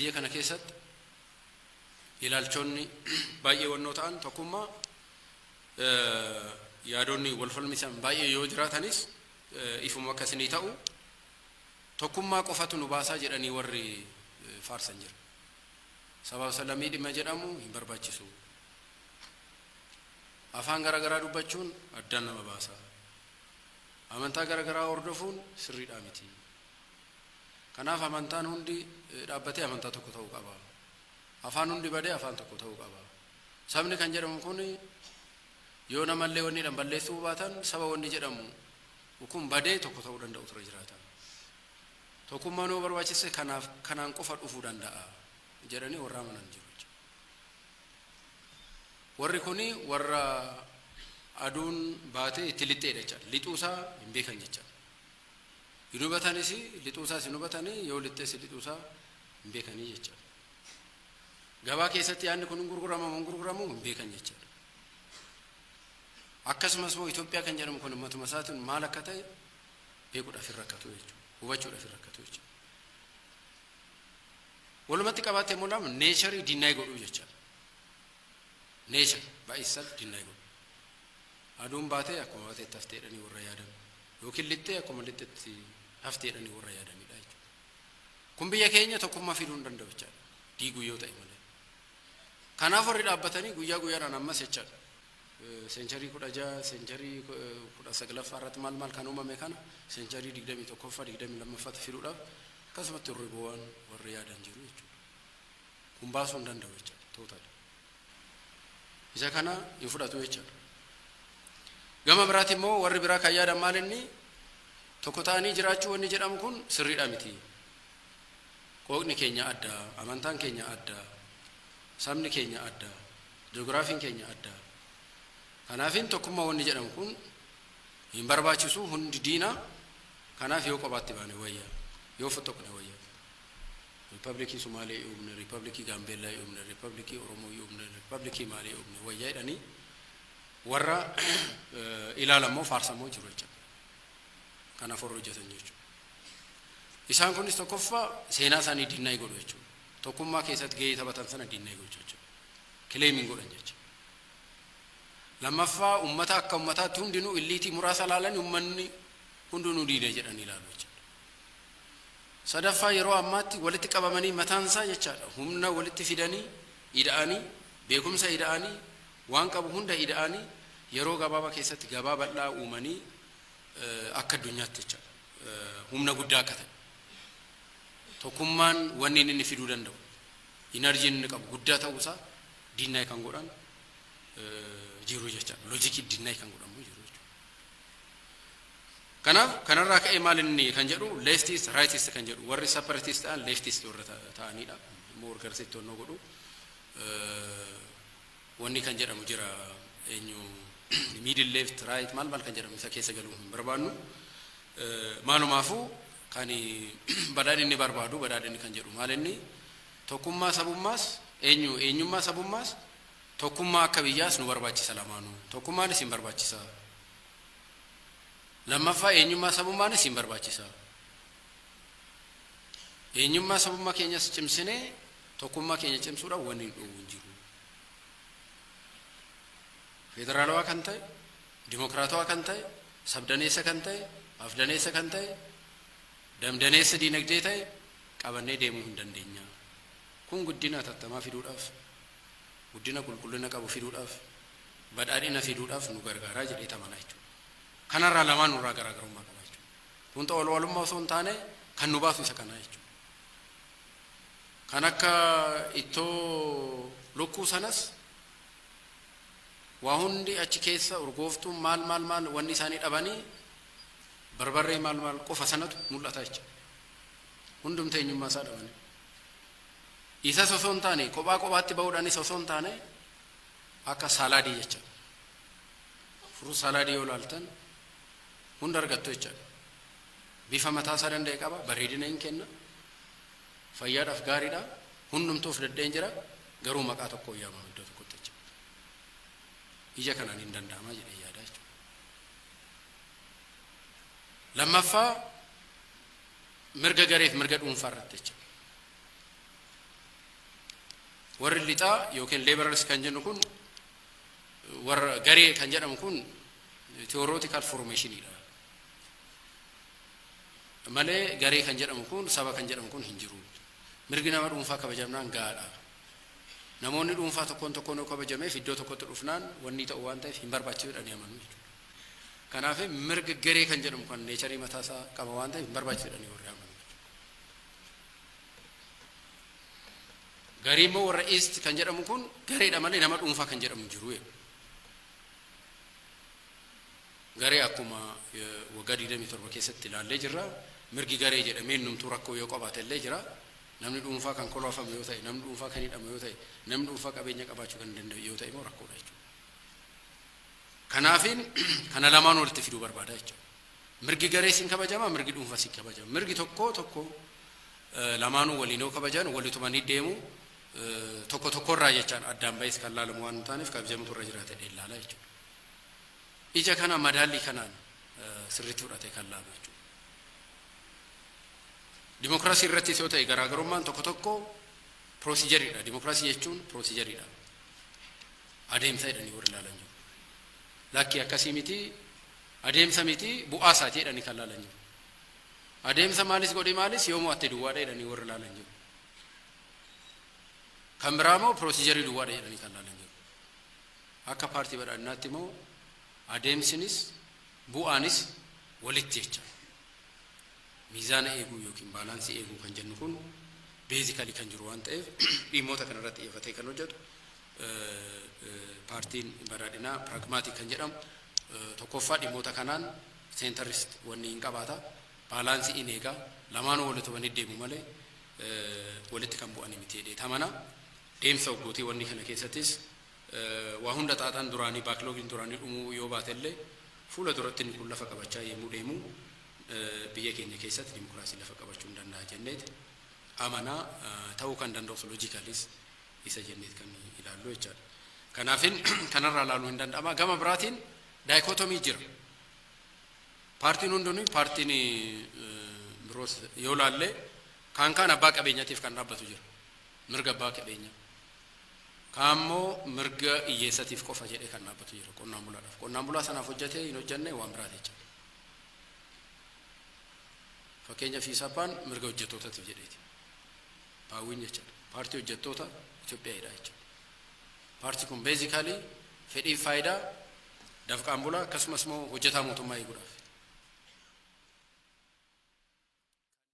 Biyya kana keessatti ilaalchonni baay'ee wannoo ta'an, tokkummaa yaadonni wal falmisan baay'ee yoo jiraatanis, ifuma akkasinii ta'u, tokkummaa qofatu nu baasaa jedhanii warri faarsan jira. Sabaaf sablammii dhimma jedhamu hin barbaachisu. Afaan garaagaraa dubbachuun addaan nama baasa. Amantaa garaagaraa hordofuun sirriidhaa miti. Kanaaf amantaan hundi dhaabbatee amantaa tokko ta'uu qaba. Afaan hundi badee afaan tokko ta'uu qaba. Sabni kan jedhamu kun yoo namallee wanni dhan balleessuu baatan, saba wanni jedhamu kun badee tokko ta'uu danda'u ture jiraata. Tokkummaan yoo barbaachise kanaaf kanaan qofa dhufuu danda'a jedhanii warra amanan jiru. Warri kuni warra aduun baatee itti lixxeedha jechaadha. Lixuusaa hin beekan jechaadha. Hin hubatanis, lixuusaas hin hubatanii, yoo lixxees lixuusaa hin beekanii jechaadha. Gabaa keessatti yaadni kun hin gurguramamu hin gurguramu hin beekan jechaadha. Akkasumas immoo Itoophiyaa kan jedhamu kun matuma isaatiin maal akka ta'e beekuudhaaf hin rakkatu jechuudha. Hubachuudhaaf hin rakkatu jechuudha. Walumatti qabaattee immoo lama nature deny godhuu jechaadha. Nature by itself deny godhu. Aduun baatee akkuma baateetti hafteedhanii warra yaadan, yookiin lixxee akkuma lixxetti hafteedhanii warra yaadanidha jechuudha. Kun biyya keenya tokkummaa fiduu hin danda'u jechaadha. Diiguu yoo ta'e malee. Kanaaf warri dhaabbatanii guyyaa guyyaadhaan ammas jechaadha. Century 16, century 19ffaa irratti maal maal kan uumame kana century 21ffaa, 22ffaatti fiduudhaaf akkasumatti warri bu'aan warri yaadan jiru jechuudha. Kun baasuu hin danda'u jechaadha. Total. Isa kana hin fudhatu jechaadha. Gama biraatti immoo warri biraa kan yaadan maal inni, tokko ta'anii jiraachuu wanni jedhamu kun sirriidha miti. Qooqni keenya adda, amantaan keenya adda, sabni keenya adda, ji'oogiraafiin keenya adda. Kanaafin tokkummaa wanni jedhamu kun hin barbaachisu, hundi diina. Kanaaf yoo kophaatti baane wayya, yoo fottoqne wayya. Riippaabilikii Sumaalee uumne, Riippaabilikii Gaambeellaa uumne, Riippaabilikii Oromoo uumne, Riippaabilikii maalii uumne wayya jedhanii warra ilaalammoo faarsammoo jiru jechuudha. Kanaaf warra hojjetan jechuudha. Isaan kunis tokkoffaa seenaa isaanii deny godhu jechuudha. Tokkummaa keessatti gahee taphatan sana deny godhu jechuudha. Claim godhan jechuudha. Lammaffaa, uummata akka uummataatti hundinuu elite muraasa ilaalan, uummanni hundinuu diina jedhanii ilaalu jechuudha. Sadaffaa, yeroo ammaatti walitti qabamanii mataansaa jechaadha. Humna walitti fidanii ida'anii, beekumsa ida'anii, waan qabu hunda ida'anii, yeroo gabaabaa keessatti gabaa bal'aa uumanii akka addunyaatti jechaadha. Humna guddaa akka ta'e. Tokkummaan wanni inni fiduu danda'u, energyn inni qabu guddaa ta'uusaa deny kan godhan jiru jechaadha. Logic deny kan godhamu jiru jechuudha. Kanaaf kanarraa ka'ee maal inni kan jedhu, leftist rightist kan jedhu, warri separatist ta'an leftist warra ta'anidha. Immoo garasitti onnoo godhu. Wanni kan jedhamu jira, eenyu, middle left right maal maal kan jedhamu, isa keessa galuu hin barbaannu. Maalumaafuu kan badhaadhinni barbaadu, badhaadhinni kan jedhu maal inni, tokkummaa sabummaas, eenyu, eenyummaa sabummaas, tokkummaa akka biyyaas nu barbaachisa lamaanuu. Tokkummaanis hin barbaachisa. Lammaffaa, eenyummaa sabummaanis hin barbaachisa. Eenyummaa sabummaa keenyas cimsinee tokkummaa keenya cimsuudhaan wanni hin dhoowwu hin jiru. Federaalawaa kan ta'e, dimokiraatawaa kan ta'e, sabdaneessa kan ta'e, afdaneessa kan ta'e, damdaneessa diinagdee ta'e qabannee deemuu hin dandeenya. Kun guddina hatattamaa fiduudhaaf, guddina qulqullina qabu fiduudhaaf, badhaadhina fiduudhaaf nu gargaaraa jedhee tamanaa jechuudha. Kanarraa lamaan nurraa garaagarummaa qaba jechuudha. Kun xawalwalummaa osoo hin taane kan nu baasu isa kanaa jechuudha. Kan akka ittoo lukkuu sanas waa hundi achi keessa urgooftuun maal maal maal wanni isaanii dhabanii barbarree maal maal qofa sanatu mul'ata jechuudha. Hundumti eenyummaa isaa dhabanii. Isas osoo hin taane, kophaa kophaatti bahuudhaanis osoo hin taane, akka salad jechuudha. Fruit salad yoo ilaaltan hunda argattu jechuudha. Bifa mataa isaa danda'e qaba, bareedina hin kenna, fayyaadhaaf gaariidha, hundumtuu of danda'een jira, garuu maqaa tokko yaamama iddoo tokkotti jechuudha. Ija kanaan hin danda'ama jedhee yaada jechuudha. Lammaffaa, mirga gareef mirga dhuunfaa irratti jechuudha. Warri lixaa yookiin liberals kan jennu kun, warra garee kan jedhamu kun, theoretical formationidha. Malee garee kan jedhamu kun, saba kan jedhamu kun hin jiru. Mirgi nama dhuunfaa kabajamnaan gahaadha. Namoonni dhuunfaa tokkoon tokkoon yoo kabajameef, iddoo tokkotti dhufnaan wanni ta'u waan ta'eef hin barbaachisu jedhanii amanu jechuudha. Kanaaf mirga garee kan jedhamu kan nature mataasaa qaba waan ta'eef hin barbaachisu jedhanii warri amanu jechuudha. Garii immoo warra East kan jedhamu kun gareedha malee nama dhuunfaa kan jedhamu hin jiru. Garee akkuma waggaa 27 keessatti ilaallee jirra. Mirgi garee jedhamee numtuu rakkoo yoo qabaate illee jira. Namni dhuunfaa kan koloofamu yoo ta'e, namni dhuunfaa kan hidhamu yoo ta'e, namni dhuunfaa qabeenya qabaachuu kan danda'u yoo ta'e immoo rakkoodha jechuudha. Kanaafin kana lamaan walitti fiduu barbaada jechuudha. Mirgi garee siin kabajama, mirgi dhuunfaa siin kabajama. Mirgi tokko tokko lamaanuu waliin yoo kabajan walitumanii deemu, tokko tokkorraa jechaan addaan ba'es kan laalamu waan hin taaneef kabajamutu irra jiraate ilaala jechuudha. Ija kana madaallii kanaan sirriitti fudhatee kan laalu jechuudha. Dimokiraasii irrattis yoo ta'e garaagarummaan tokko tokko procedureiidha. Dimokiraasii jechuun procedureiidha. Adeemsa jedhanii warri ilaalan jiru. Lakki, akkasii miti, adeemsa miti, bu'aa isaati jedhanii kan ilaalan jiru. Adeemsa maalis godhi maalis yoo mo'atte duwwaadha jedhanii warri ilaalan jiru. Kan biraa immoo procedure duwwaadha jedhanii kan ilaalan jiru. Akka Paartii Badhaadhinaatti immoo adeemsinis bu'aanis walitti jecha. Miizaana eeguu yookiin balance eeguu kan jennu kun basically kan jiru waan ta'eef, dhimmoota kanarratti xiyyeeffatee kan hojjetu Paartiin Badhaadhinaa pragmatic kan jedhamu tokkoffaa dhimmoota kanaan centrist wanni hin qabaata. Balance in eegaa, lamaanuu walitti hubanii deemu malee walitti kan bu'anii miti jedhee tamana. Deemsa waggootii wanni kana keessattis waa hunda xaaxaan duraanii, backlogiin duraanii dhumuu yoo baate illee, fuula duratti inni kun lafa qabachaa yommuu deemu biyya keenya keessatti dimokiraasii lafa qabachuu hin danda'a jenneet amanaa, ta'uu kan danda'us logicallys isa jenneet kan ilaallu jechaadha. Kanaafin kanarraa ilaaluu hin danda'ama. Gama biraatiin dichotomy jira. Paartiin hundinuu, paartiin biroos yoo laalle, kaan kaan abbaa qabeenyaatiif kan dhaabbatu jira. Mirga abbaa qabeenyaa. Kaan immoo mirga hiyyeessatiif qofa jedhee kan dhaabbatu jira qonnaan bulaadhaaf. Qonnaan bulaa sanaaf hojjetee hin hojjenne waan biraati jechuudha. Fakkeenyaaf Isappaan mirga hojjettootaatiif jedheeti. Paawwiin jechuudha. Paartii Hojjettoota Itoophiyaadha jechuudha. Paartii kun basically fedhii faayidaa dafqaan bulaa akkasumas immoo hojjetaa mootummaa eeguudhaaf.